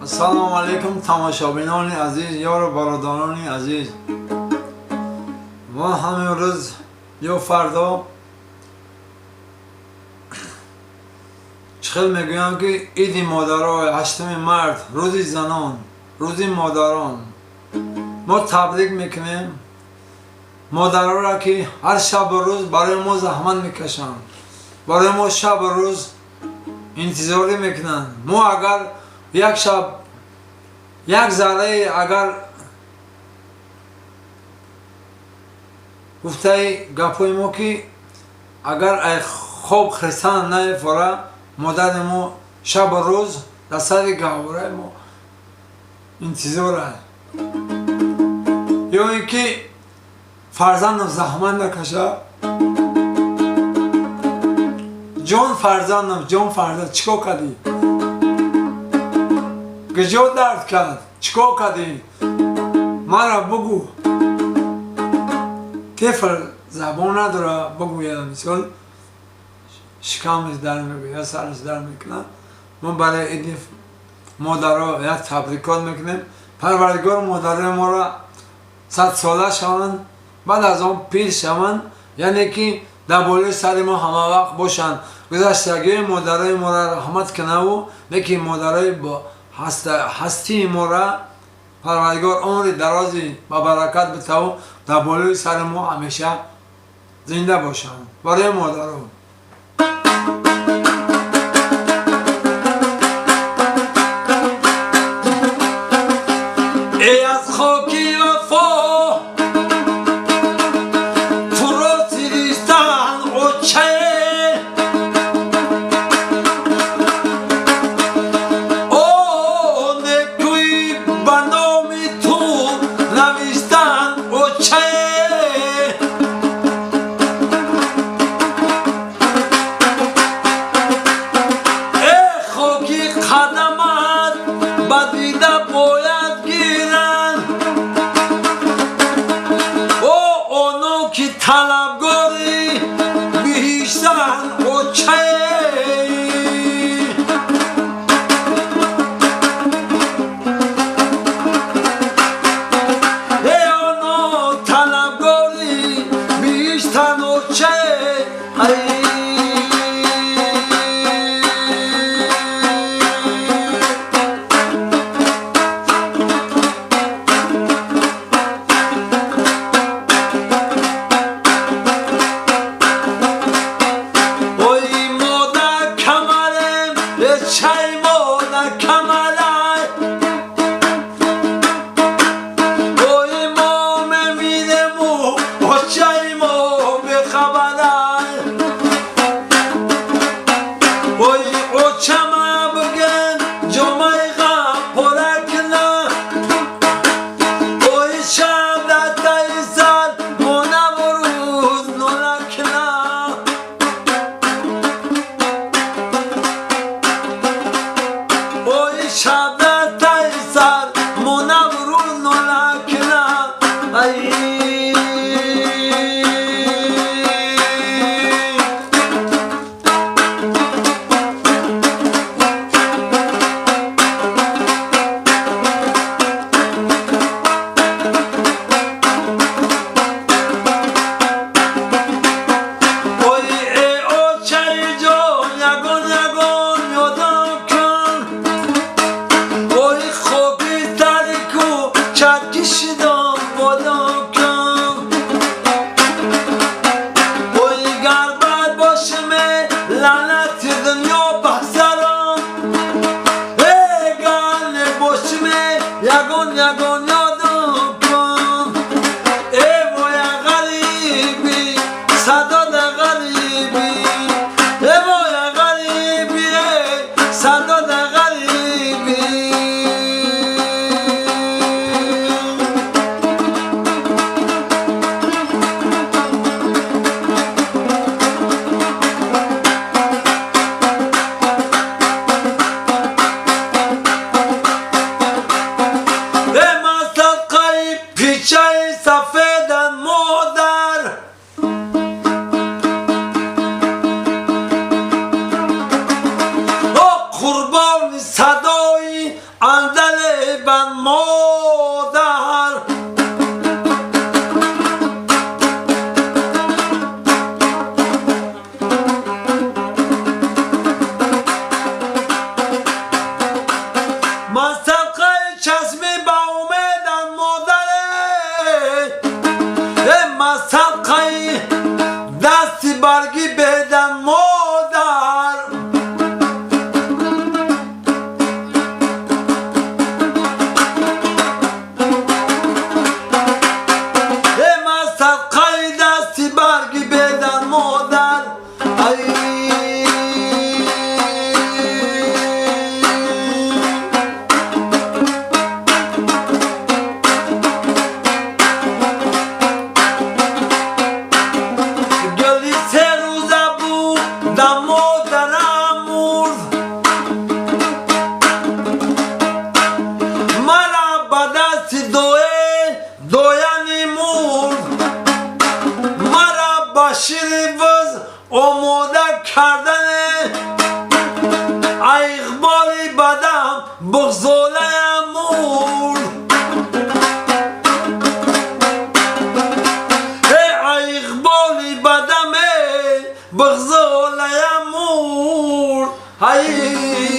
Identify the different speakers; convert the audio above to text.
Speaker 1: Ассалому алайкум тамошобинони азиз, ёру бародарони азиз. Мо ҳамин рӯз ё фардо чӣ хел мегӯям ки иди модаро, 8 март, рӯзи занон, рӯзи модарон. Мо табрик мекунем модароро ки ҳар шабу рӯз барои мо заҳмат мекашанд, барои мо шабу рӯз интизорӣ мекунанд. Мо агар як шаб як заррае агар гуфтаи гапҳои мо ки агар ай хоб хирсан наефора, модари мо шабу рӯз дар сари гаҳвораи мо интизор аст. Ё ин ки фарзандам заҳмат накаша, ҷон фарзандам, ҷон фарзанд, чӣ кор кардӣ? Куҷо дард кард? Чӣ кор кардӣ? Мара бугӯ. Тифл забон надора бугӯяд, мисол шикамаш дард мекунад, сараш дард мекунад. Мо барои иди модаро як табрикот мекунем. Парвардигор модарои моро 100 сола шаванд, баъд аз он пир шаванд, яъне ки дар болои сари мо ҳама вақт бошанд. Гузаштагиҳои модарои моро раҳмат кунаву лекин модарои ҳастии моро Парвардигор умри дарози ба баракат битаву дар болои сари мо ҳамеша зинда бошанд. Барои модаро. Эй аз хоки вафо туро сиристан очае, о некӯи ба номи ту навиштан очае. Э хоки қадамат ба дида бояд гиранд, о оно ки талабгори биҳиштанд очае. Э оно талабгори биҳиштанд очае. Ай. Ой модар камарем, чай модар камарай, ой мо мемирему очаи мо бехабарай. Ой очама буген ҷомаи ғам пора кина, ой шаб дар таи сар монаву рӯз нола кина. Ой шаб дар таи сар монаву рӯз нола кина. Ай. Ой э очаи ҷон, ягон ягон ёдам кун. зебан модар. Ман садқаи чашми ба умедам модаре, ман садқаи дасти барги бедан модар. Ман садқаи дасти барги бедан модар. Ай, гули се рӯза будам модарам мурд, мара ба дасти дое дояни мурд, мара ба шири буз омода кардане, иқболи бадам буғзолаям мурд. Иқболи бадаме буғзолаям мурд. Ай.